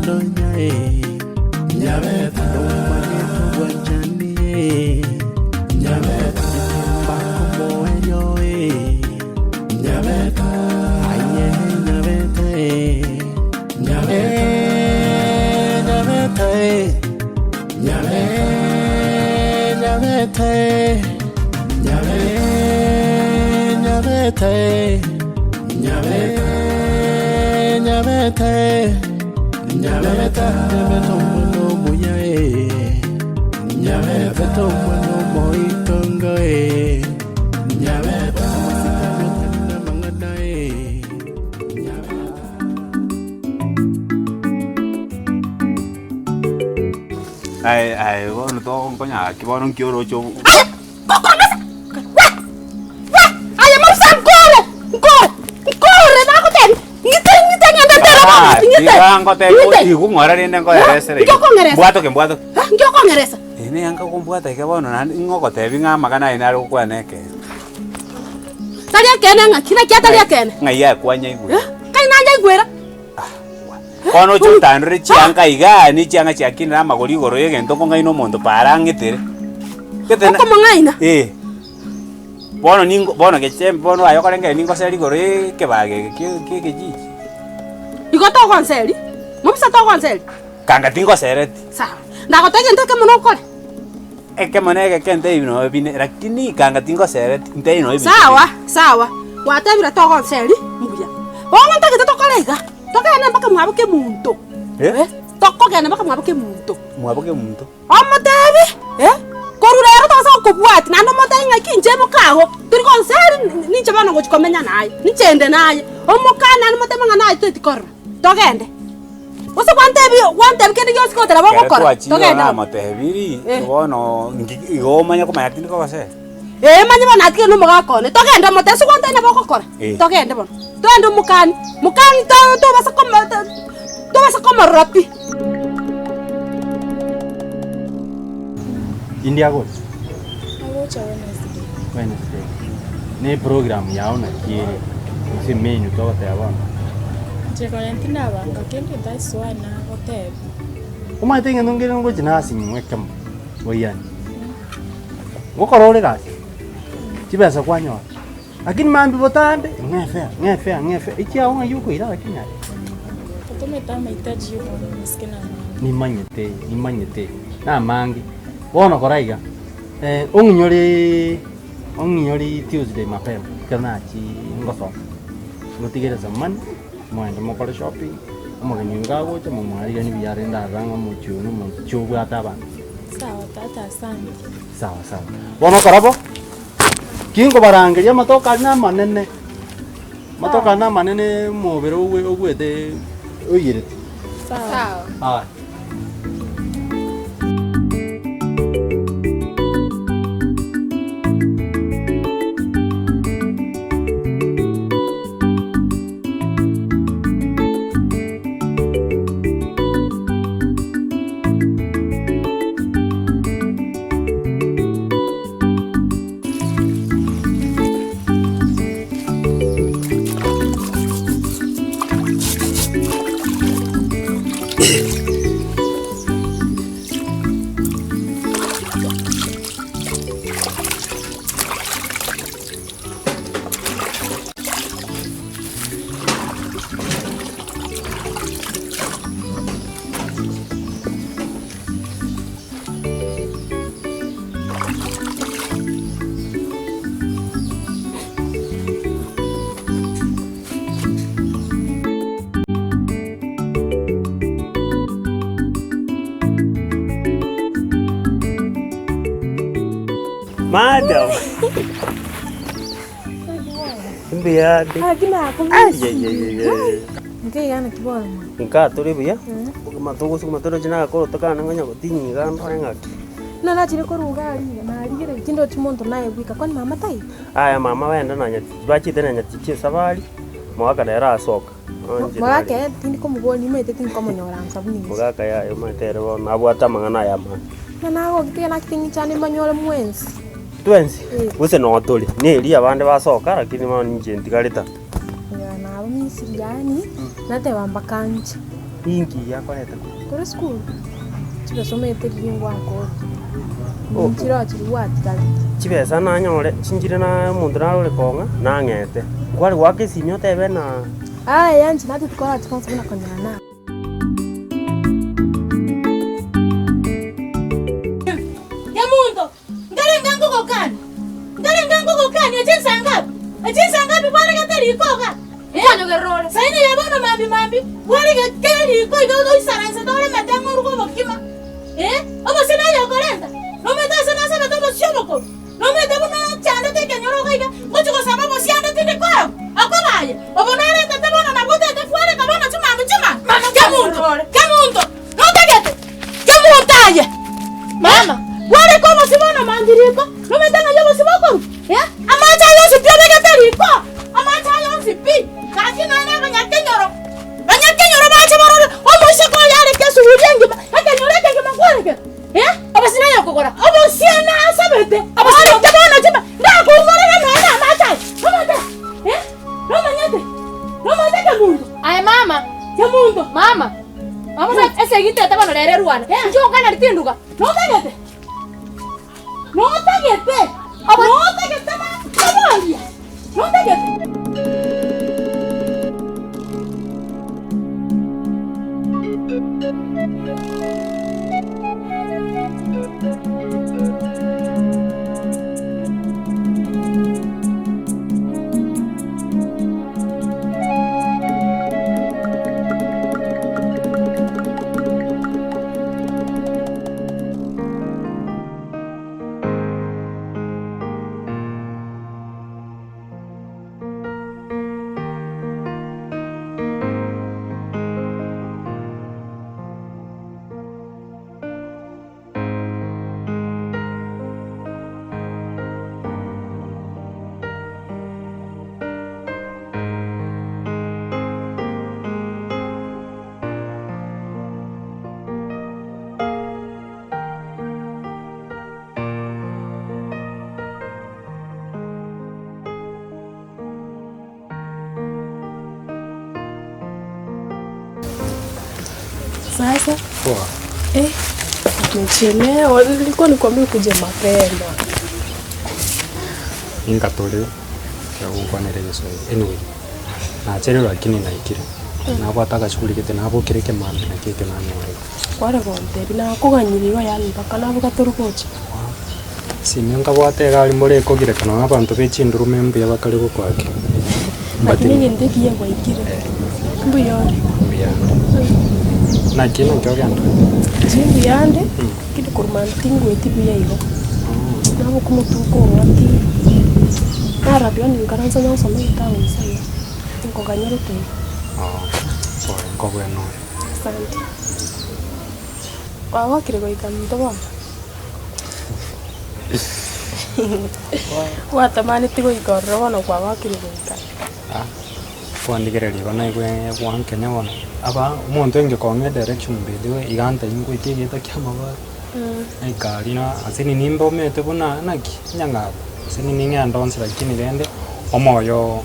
nonya Nyabeta Nomanyete obwanchani Nyabeta Mbakomoerio Nyabeta Aye Nyabeta Nyabeta Nyabeta Nyabeta Nyabeta Nyabeta Nyabeta Nyabeta omwana omuya Nyabeta omwana omoitongo Nyabeta amasikani otari namang'ana Nyabeta. Aye aye bono togonkonyara ki bono nki oroche obo. Aye, gokong'esa! We! We! Aye mobisa nkore! Nkore! Nkore nagotebia! Ng'ite ng'ite ng'ende ntere oboruoti ng'ite! Tiga ngotebi Ng'ite! igo ng'ora rende nkoeresere Inki okong'eresa? Mbwatoke mbwatoke. Eh, inki okong'eresa? Eye neanga okombwata iga bono naende ng'o ogotebi ng'a amang'ana aye nare gokwana ekeene. Tari ekeene ng'aki? Naki atari ekeene? Ng'ai akwanyaigwera? Eh, kai nanyaigwera? Bono oche otandore chianga igaa, ne chianga chiakinire amagori igoro y'egento okong'aina omonto paara ang'etere. Gete na- Okomong'aina? Eh. Bono ningo bono gechembe bono aye okorengera ningoseri igoro ya ekebago eke kia kia ekejiji. Igo togonseri? Mobisa togonseri? Kanga tingosereti. Sawa. Ndagotebia egento ekemo nokore. Ekemo na egeke ntebi nonya bine, lakini kanga tingosereti, ntebi nonya ebinto Sawa, bine. sawa, gwatebire togonseri mbuya. Bono ntagete tokore iga, togende mpaka mwabo kemunto, Eh? tokogenda mpaka mwabo kemunto. Mwabo kemunto. Omotebi, eh, korwa rero togosa gokobwatia, naende omotebi ng'aki inche mokago, tori gonseri ninche bono ngochia komenya naye, ninche inde naye. Omokani naende omotebie ng'a naye toeti korora, togende. Gose gwantebia gwantebia kende gionsi gotara Ekero bogokora, twachire togende bono. namotebiri, Eh. bono nki igo omanye komanya tindi kogosera. Ee manye bono natigire na omogaka one, togende omotebi ase gwantebia nabo ogokora, Eh. togende bono. Togende omokani, mokani to- tobasa komo to- tobasa komorora pi. Indi agocha? Agocha Wednesday. Wednesday. Ne eprogram yao naki ere? Gose emenu togoteba bono? Inche konya tindabanga kende ntasoa nagotebia. Omanyete egento nkere ngochi nasinywa ekemo, oiyane. Ngokora ore egasi, chibesa kwanyora, lakini mambia botambe, ng'a efare, ng'a efare, ng'a efare, echiago ng'ai okoira lakini aye. Otomete amahitaji ya omwana omosike namange. Nimanyete, nimanyete, namange. Bono kora iga, ong'inyoreee ong'inyorie Tuesday mapema, ekero nachii ngosoka, ngotigere some money, moende mokore shopping, omogeni oyo kagocha momwariganie buya rende arore ng'a omochie oyo nomochie obwate abanto. Sawa tata asante. Sawa sawa. Bono okora bo, kinkobarangeria amatoke aria namanene, amatoke aria namanene omobere ogwe ogwete oiyerete. Sawa. Aya. Madam. Mbuya Nka tore buya, togosukuma toroche nagakoroto kane ngonya gotinyia iga ndore ng'aki. Buna nachire korwa iga aria, narigereria tindochi monto naye bweka, kwani mama taiyo? Aya mama baenda na nyatichi, bachete na nyatichi esabari, mogaka nere asoka. Bono inche Mogaka nare- ere tindi komoboria nimaete tinkomonyora nsa buna inche. Mogaka yaya omanyete ere bono abwate amang'ana aya amange. Buna nagogete iga naki ting'ichane mbanyore mwensi. Twensi, Eh. gose noo tore, neri abande basoka lakini bono inche ntigarete aa. Onyora nabo. Namisiri yaani, nateba mpaka nche. Inki yakorete korwa? Tore sukuru, chibesa omanyete riria ngwakora, Oh. nchiroo chiria gwatigarete. Chibesa nanyore, chinchire na omonto nare ore kong'a, nang'ete. Nkware goaka esimi otebe na. Yaya inche natete korora chikonsi buna konyora na. Kemunto, Nkarenge nkogokania, nkarenge nkogokania chinsa ngapi? Echinsa ngapi bwaregete riko iga? Nkonyogerera ore. Saini eye bono mambi mambi, bwaregete riko iga oisaransete oremete ng'a oruge obokima. Eh, obosie naye okorenta, nomanyete ase nasabete obosie obokoro, nomanyete buna ochandete ekenyoro iga iga, ngochia gosaba obosie ande tindi koegwa, okoba aye, obo narentete bono nabwo otagete fwareka bono chimambi chimambi. Kemunto, kemunto, notagete? Kemunto aye! Mama, gwareka obosio bono mambia riko, nomanyete ng'ai obosio bokorwa? Eh? Amache aya onsi pi obegete riko, amache aya onsi pi, gaki nonya na abanyakenyoro, banyakenyoro bache barore omoiseke oyo areke esuguri engima, ekenyoro ekegima nkwarekera? Eh? Obosio naye okogora, obosio nasabete, oreke bono chima, ndakoumorera nonya na amache aya, nomanyete? Eh? Nomanyete? Nomanyete Kemunto? Aye mama, Kemunto! Mama, mama esegi tete bono rero erwane. Inche okana ritinduka. Notagete? Notagete? Notagete nakoboria? Notagete? Sasa Poa. eh, umechelewa. Nilikuwa nikwambia ukuje mapema. Ingatore gokwanera egeswahili anyway nachererwe lakini naikire nabwate agachuguri gete nabokire ekemambia naki ekio nanyorire. Kware gontebia nakoganyire yaani mpaka naboka tori gocha. Sime nkabwate egari mbore ekogireka nonya abanto be chindurume mbuya bakare gokoakera. Lakini egento ekiya gwaikire. Mbuya ore. Mbuya ande. Naki naki ogenda? Inche mbuya ande, lakini korwa mambia tingweti buya igo. Naboka omotuko ong'ati, narora yaani nkaransa nasoma egetabu inse iga, nkoganyorete igo. Pole nkobwena ore. Asante. Kwagokire goika minto bono? Gwatamaneti goika ororo bono kwagokire goika. Ah, kwandigereria igo naigwe gwankenya bono. Aba omonto engekong'a edirection by the way iga ntaiyo ngoitia egeta kia amabati. Naika aria na ase nini mbomete buna naki enyang'ata, ase nini ng'ende onsi lakini rende omoyo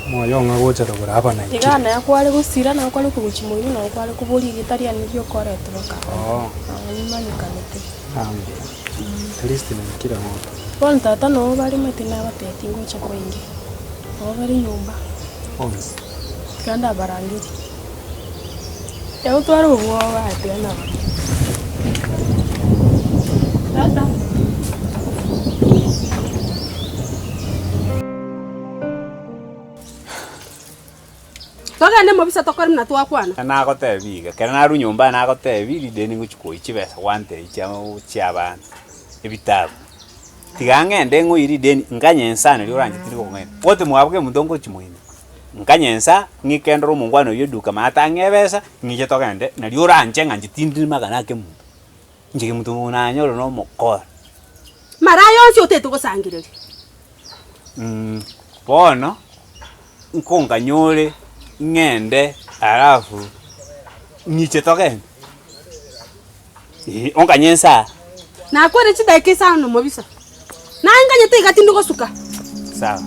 omoyo ong'a gocha rogoro aba naikire. Iga naye kware gosira nabo kware kogochia moino nabo kware koboria erieta riane riokoretwa baka Oo. nimanyekanete. Ambuya. At least naikire bono. Bono tata noo baremete nabatebi tingocha koingia, nabo bare nyomba. Bonsi. Tiga ndabarangerie. Ekero tware obwoba tiga ndabarangerie. Tata. Togende mobisa tokore buna twakwana. Nagotebi iga, ekero narwa nyomba nagotebi rinde ningochi koyia chibesa gwantebia chia chia abana, ebitabu. Tiga ng'ende ng'oyie rideni, nganye nsa naria oranche tindi gokong'aina. Gose mwaboka omonto ngochi moino, nkanye nsa, ng'ike ndore omongwana oywo eduka maate ang'e ebesa, ng'iche togende naria oranche ng'a inche tindi magana ake monto. Inche kemonto obo nanyore na omokora. Mara aya onsi otete gosangereria. Bono, nkonganyore ng'ende alafu ng'iche togende, eh, onganye nsaa. Nakwere chidakika isano mobisa, naye nganyete iga tindi gosuka. Sawa.